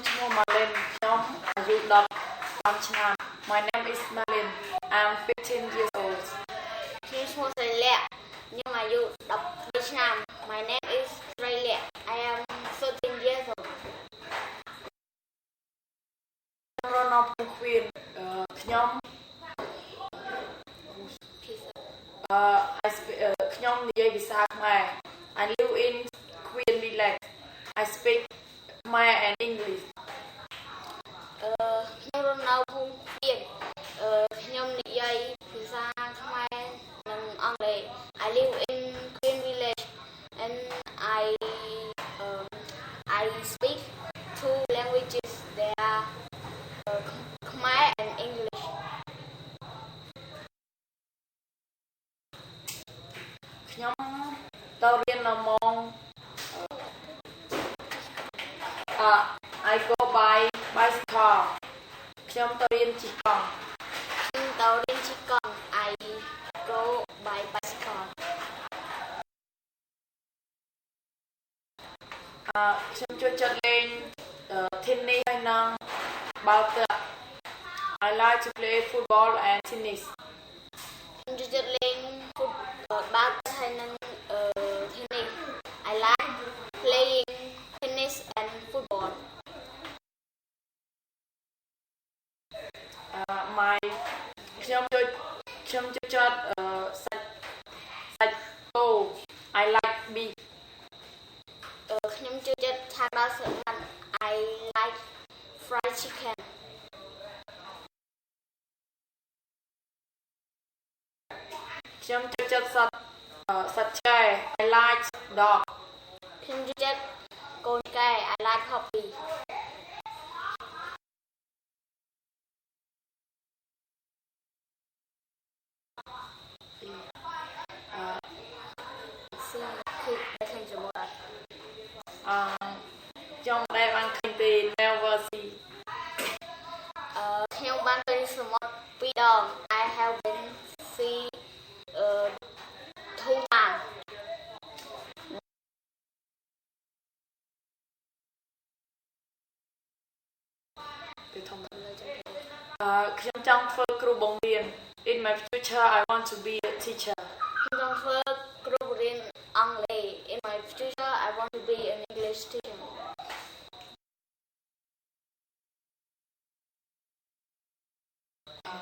ឈ្មោះម៉ាលិនខ្ញុំអាយុ15ឆ្នាំ My name is Malin. I'm 15 years old. ខ្ញុំឈ្មោះស្រីលក្ខខ្ញុំអាយុ13ឆ្នាំ My name is ស្រីលក្ខ I am 13 years old. ខ្ញុំរស់នៅភូមិខ្វៀនអឺខ្ញុំអឺ I speak អឺខ្ញុំនិយាយភាសាខ្មែរ I live in Queen Village. I speak Khmer and English. អឺខ្ញុំរស់នៅភូមិខ្វៀនអឺខ្ញុំនិយាយភាសាខ្មែរនិងអង់គ្លេស I live in Queen Village and I speak two languages. They are Khmer and English. ខ្ញុំទៅរៀននៅម៉ោងអឺ I go by bicycle. ខ្ញុំទៅរៀនជិះកង់ ខ្ញុំទៅរៀនជិះកង់ I go by bicycle. អឺខ្ញុំចូលចិត្តលេង tennis ហើយនិងបាល់ទាត់ I like to play football and tennis. ខ្ញុំចូលចិត្តលេងហ្វុតបាល់ទាត់ហើយនិងអឺ tennis. I like playing tennis and football. អឺ my ខ្ញុំចូលខ្ញុំចូលចិត្តអឺសាច់សាច់គោ I like beef. អឺខ្ញុំចូលចិត្តឆាក្តៅស្លឹកណាន់ I like fried chicken. ខ្ញុំចូលចិត្តសត្វអឺសត្វឆ្កែ I like dog. ខ្ញុំចូលចិត្តកូនឆ្កែ I like puppy. អឺ ស៊ីគឺដែលឃើញសមុទ្រអត់ អឺខ្ញុំមិនដែលបានឃើញទេ Never see. អឺខ្ញុំបានឃើញសមុទ្រពីរដង I have been see អឺ two times. ទៅធំអឺខ្ញុំចង់ធ្វើគ្រូបង្រៀន In my future, I want to be a teacher. ខ្ញុំចង់ធ្វើគ្រូបង្រៀនអង់គ្លេស In my future, I want to be an English teacher. អឺ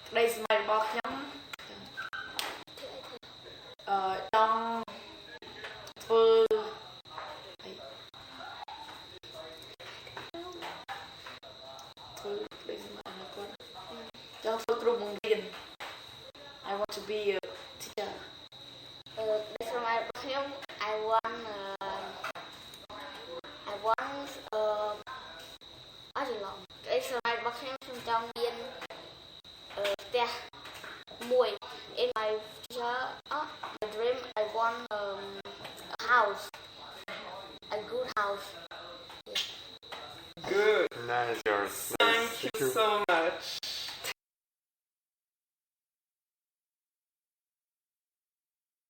ក្តីស្រមៃរបស់ខ្ញុំអឺចង់ធ្វើអីធ្វើក្តីស្រមៃអនាគតចង់ធ្វើគ្រូបង្រៀន I want to be a teacher. អឺក្តីស្រមៃរបស់ខ្ញុំ I want អឺអត់ច្រឡំក្តីស្រមៃរបស់ខ្ញុំខ្ញុំចង់មានអឺផ្ទះមួយ In my future, my dream, I want a house, a good house.